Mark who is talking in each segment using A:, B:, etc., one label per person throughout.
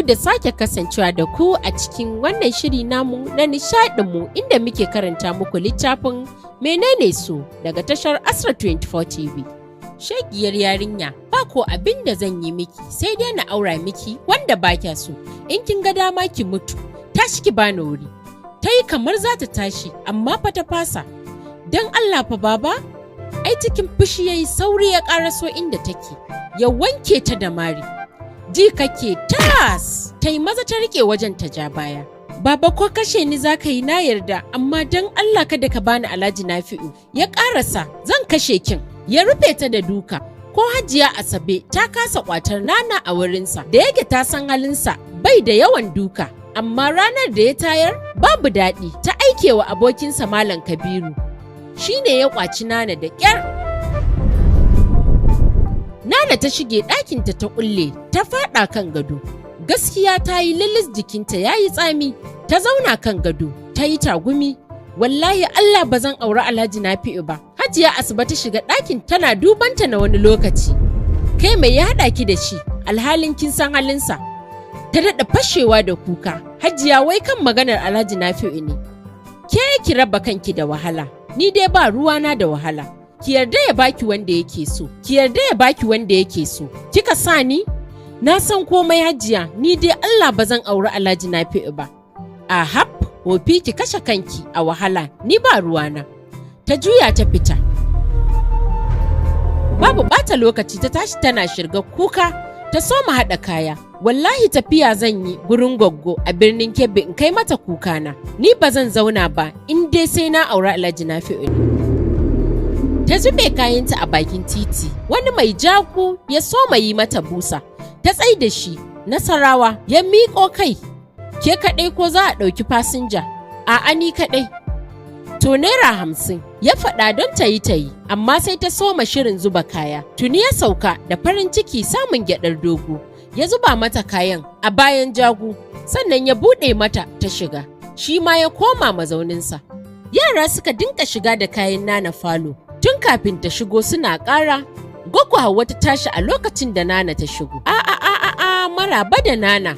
A: Da sake kasancewa da ku a cikin wannan shiri namu na nishadinmu, inda muke karanta muku littafin Menene So daga tashar Asra 24 TV. Shagiyar yarinya, ba ko abin da zan yi miki sai dai na aura miki wanda ba kya so. In kin ga dama ki mutu, tashi ki bani wuri. Ta yi kamar za ta tashi, amma fa ta fasa. Don Allah fa baba, ai cikin fushi ya yi sauri ya ƙaraso inda take, ya wanke ta da mari. Ji kake tas, ta yi maza ta riƙe wajen ta ja baya. "Baba, ko kashe ni za ka yi na yarda, amma don Allah kada ka bani Alhaji Nafi'u." Ya ƙarasa, "Zan kashe kin." Ya rufe ta da duka. Ko Hajiya Asabe ta kasa ƙwatar Nana a wurinsa, da yake ta san halinsa bai da yawan duka. Amma ranar da ya tayar babu daɗi, ta aikewa abokinsa Malam Kabiru. Shi ne ya ƙwaci Nana da ƙyar. Nana ta shige ɗakinta ta ƙulle, ta faɗa kan gado. Gaskiya ta yi lilis, jikinta ya yi tsami, ta zauna kan gado, ta yi tagumi. "Wallahi Allah ba zan auri Alhaji Nafi'u ba." Hajiya Asabe ta shiga ɗakin tana dubanta na wani lokaci. "Kai, mai ya haɗa ki da shi? Alhalin kin san halinsa." Ta daɗa fashewa da kuka. "Hajiya, wai kan maganar Alhaji Nafi'u ne." "Ke ki raba kanki da wahala. Ni dai ba ruwana da wahala. Ki yarda ya baki wanda yake so. Ki yarda ya baki wanda yake so. Kika sa ni? Na san komai, Hajiya, ni dai Allah ba zan auri Alhaji Nafi'u ba." "Ahab, wofi, ki kashe kanki a wahala, ni ba ruwana." Ta juya ta fita. Babu ɓata lokaci ta tashi tana shirga kuka, ta soma haɗa kaya. "Wallahi tafiya zan yi gurin Goggo a Birnin Kebbi in kai mata kukana. Ni ba zan zauna ba in dai sai na auri Alhaji Nafi'u ne." Ta zube kayanta a bakin titi, wani mai jaku ya soma yi mata busa. Ta tsai da shi, Nasarawa, ya miƙo kai. "Ke kaɗai ko za a ɗauki fasinja?" "A'a, ni kaɗai." "To, ₦50," ya faɗa don ta yi ta yi, amma sai ta soma shirin zuba kaya. Tuni ya sauka da farin ciki samun gyaɗar dogo. Ya zuba mata kayan a bayan jagu, sannan ya buɗe mata ta shiga. Shi ma ya koma mazauninsa. Yara suka dinka shiga da kayan Nana falo. Tun kafin ta shigo suna ƙara. Gwaggo Hauwa ta tashi a lokacin da Nana ta shigo. "A a a a a, maraba da Nana.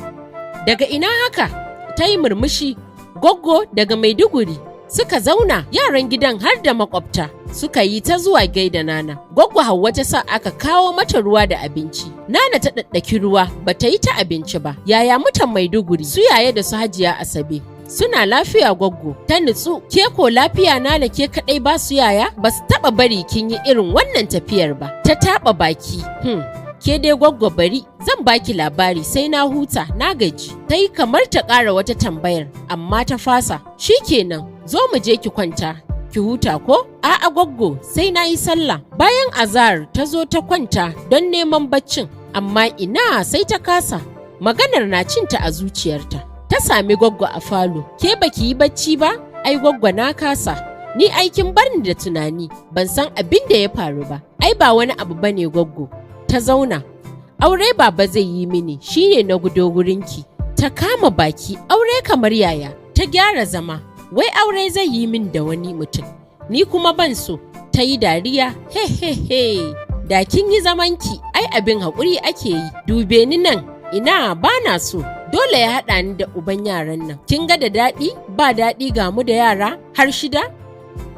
A: Daga ina haka?" Ta yi murmushi. "Goggo, daga Maiduguri." Suka zauna, yaran gidan har da makwabta suka yi ta zuwa gaida Nana. Gwaggo Hauwa ta sa aka kawo mata ruwa da abinci. Nana ta ɗaɗɗaki ruwa, ba ta yi ta abinci ba. "Yaya mutan Maiduguri, su yaya da su Hajiya Asabe?" "Suna lafiya, Gwaggo." Ta nutsu. "Ke ko lafiya, Nana, ke kaɗai ba su yaya? Ba su taɓa bari kin yi irin wannan tafiyar ba." Ta taɓa baki. Ke dai Gwaggo, bari zan baki labari sai na huta, na gaji." Ta yi kamar ta ƙara wata tambayar, amma ta fasa. "Shikenan, zo mu je ki kwanta ki huta ko?" "A'a Gwaggo, sai na yi sallah." Bayan azahar ta zo ta kwanta don neman baccin, amma ina, sai ta kasa. Maganar na cinta a zuciyarta. Ta sami Gwaggo a falo. "Ke baki yi bacci ba?" "Ai Gwaggo na kasa. Ni aikin barni da tunani, ban san abin da ya faru ba." "Ai ba wani abu bane, Gwaggo." Ta zauna. "Aure baba zai yi mini, shine na gudo wurinki." Ta kama baki. "Aure kamar yaya?" Ta gyara zama. "Wai aure zai yi min da wani mutum. Ni kuma ban so." Ta yi dariya. "He he he. Da kin yi zamanki, ai abin haƙuri ake yi. Dube ni nan, ina ba na so. Dole ya haɗa ni da uban yaran nan. Kin ga da daɗi, ba daɗi, ga mu da yara har shida?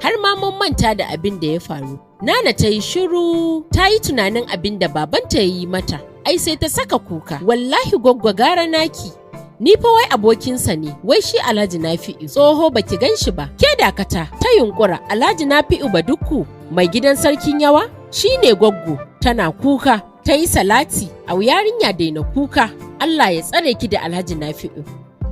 A: Har ma mun manta da abin da ya faru." Nana ta yi shiru, ta yi tunanin abin da babanta ya yi mata. Ai sai ta saka kuka. "Wallahi Gwaggwa, gara naki. Ni fa wai abokinsa ne, wai shi Alhaji Nafi'u. Tsoho, baki gan shi ba." "Ke dakata," ta yunkura. "Alhaji Nafi'u Badukku, mai gidan sarkin yawa? Shi ne, Gwaggo." Tana kuka. Ta yi salati. "Au yarinya, daina kuka. Allah ya tsare ki da Alhaji Nafi'u.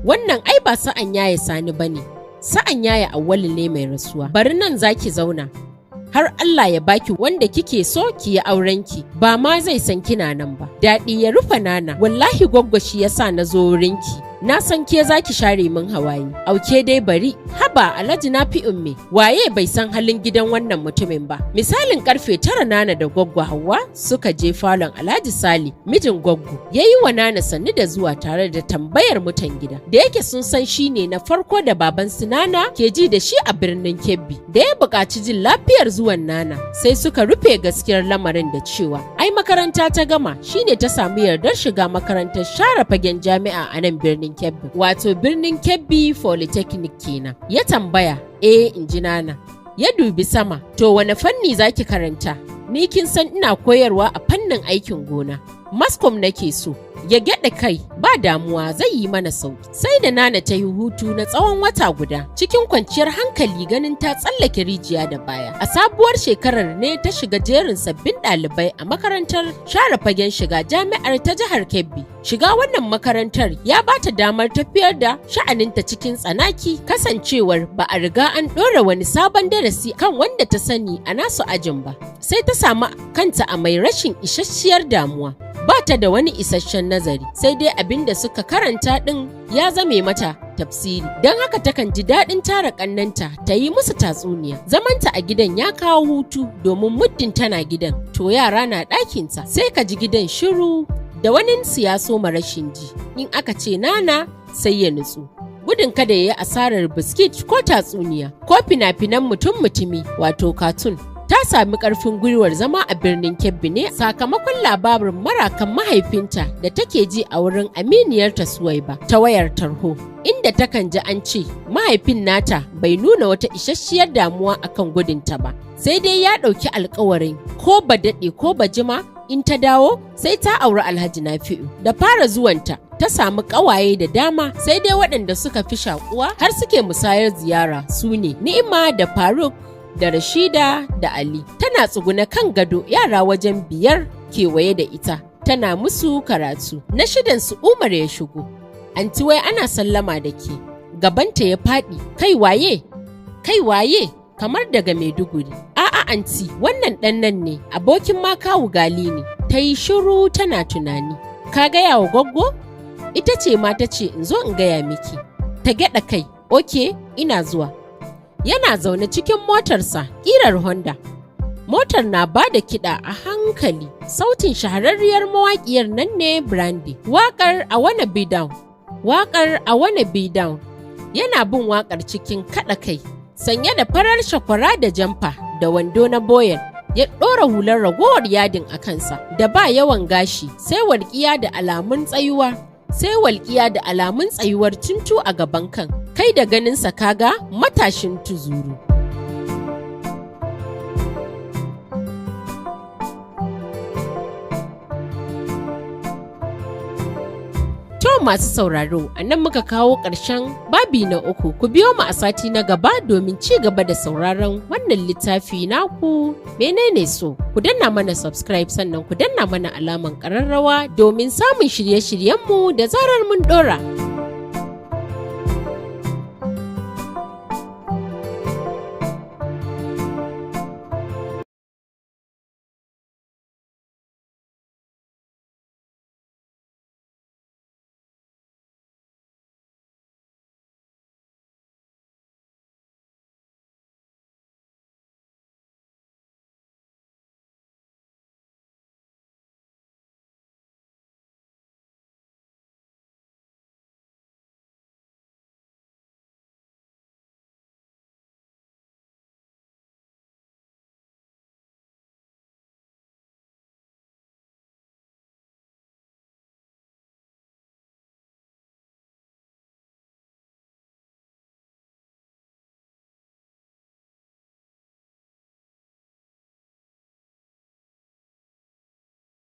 A: Wannan ai ba sa'an yaya Sani ba ne. Sa'an yaya Auwalu ne mai rasuwa. Bari nan za ki zauna. Har Allah ya baki wanda kike so ki yi aurenki, ba ma zai san kina nan ba." Daɗi ya rufe Nana. "Wallahi Gwaggwa, shi yasa na zo wurinki." Na san ke za ki share min hawaye. Auke dai bari, haba Alhaji Nafi'un me, waye bai san halin gidan wannan mutumin ba. Misalin karfe 9 Nana da Gwaggo Hauwa suka je falon Alhaji Sali, mijin Gwaggo. Ya yi wa Nana sannu da zuwa tare da tambayar mutan gida. Da yake sun san shi ne na farko da baban su Nana ke ji da shi a birnin Kebbi. Da ya buƙaci jin lafiyar zuwan Nana, sai suka rufe gaskiyar lamarin da cewa ai makaranta ta gama, shine ta samu yardar shiga makarantar share fagen jami'a a nan birnin Kebbi. Wato birnin Kebbi Polytechnic kenan. Ya tambaya, "Eh," in ji Nana. Ya dubi sama, "To wane fanni zaki karanta?" "Ni kin san ina koyarwa a fannin aikin gona. Mass comm nake so." Ya gyaɗa kai, "Ba damuwa, zai yi mana sauki." Sai da Nana ta yi hutu na tsawon wata guda cikin kwanciyar hankali, ganin ta tsallake rijiya da baya. A sabuwar shekarar ne ta shiga jerin sabbin ɗalibai a makarantar share fagen shiga jami'ar ta jihar Kebbi. Shiga wannan makarantar ya ba ta damar tafiyar da sha'aninta cikin tsanaki, kasancewar ba a riga an ɗora wani sabon darasi kan wanda ta sani a nasu ajin ba. Sai ta samu kanta a mai rashin isasshiyar damuwa. Ba ta da wani isasshen nazari, sai dai abin da suka karanta ɗin ya zame mata tafsiri. Don haka takan ji daɗin tara ƙannenta ta yi musu tatsuniya. Zamanta a gidan ya kawo hutu, domin muddin tana gidan, to yara na ɗakinta, sai ka ji gidan shiru da waninsu ya soma rashin ji. In aka ce Nana, sai ya nutsu, gudun kada ya yi asarar biskit ko tatsuniya ko fina-finan mutum mutumi, wato cartoon. Ta sami ƙarfin gwiwar zama a birnin Kebbi ne sakamakon labarin marakan mahaifinta da take ji a wurin aminiyarta Suwaiba ta wayar tarho, inda takan ji an ce mahaifin nata bai nuna wata isasshiyar damuwa akan gudunta ba, sai dai ya ɗauki alkawarin ko ba daɗe ko ba jima, in ta dawo sai ta auri Alhaji Nafi'u. Da fara zuwanta ta samu ƙawaye da dama, sai dai waɗanda suka fi shakuwa har suke musayar ziyara su ne Ni'ima da Faruk da Rashida da Ali. Tana tsugune kan gado, yara wajen biyar kewaye da ita, tana musu karatu. Na shidan su Umar ya shigo. "Anti, wai ana sallama da ke." Gabanta ya faɗi, "Kai waye? Kai waye?" Kamar daga Maiduguri. "A'a anti, wannan ɗan nan ne, abokin ma kawu Gali ne." Ta yi shiru tana tunani. "Ka gaya wa Gwaggo?" "Ita ce ma ta ce in zo in gaya miki." Ta gyaɗa kai, "Okay, ina zuwa." Yana zaune cikin motarsa ƙirar Honda. Motar na ba da kiɗa a hankali, sautin shahararriyar mawaƙiyar nan ne Brandy. Waƙar "I Wanna Be Down". Waƙar "I Wanna Be Down". Yana bin waƙar cikin kaɗa kai, sanye da farar shakwara da jamfa da wando na boyel. Ya ɗora hular ragowar yadin a kansa, da ba yawan gashi, sai walƙiya da alamun tsayuwar tuntu a gaban kan. Kai da ganinsa kaga matashin tuzuru. To masu sauraro, a nan muka kawo ƙarshen babi na uku. Ku biyo mu a sati na gaba domin ci gaba da sauraron wannan littafi naku, Menene So. Ku danna mana subscribe, sannan ku danna mana alaman ƙararrawa domin samun shirye-shiryenmu da zarar mun ɗora.